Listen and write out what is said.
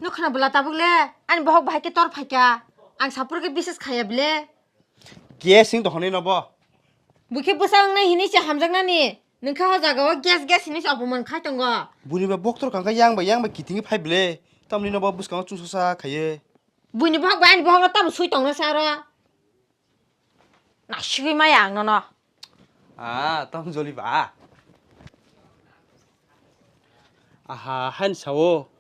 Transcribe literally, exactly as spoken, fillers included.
Nukha na bwla tabuk le, ani bohok bahai khe tor phaikha. Ang sapor khe bises khaya bile. Gas ni dohonwi no bo. Bukhe bwsa wngnai hinwi se hamjaknani. Nungkha o jaga o gas gas hinwi se opoman khai tongo. Buni ba boktor kangkha yang ba yang ba kiting phai bile. Tamni no bo bwskango chungsa sa khaye. Buini bohok bai ani bohok no tamo sui tongna sa ro. Nasigwi maya ang nono. Ah, tam joli ba. Aha, han sao.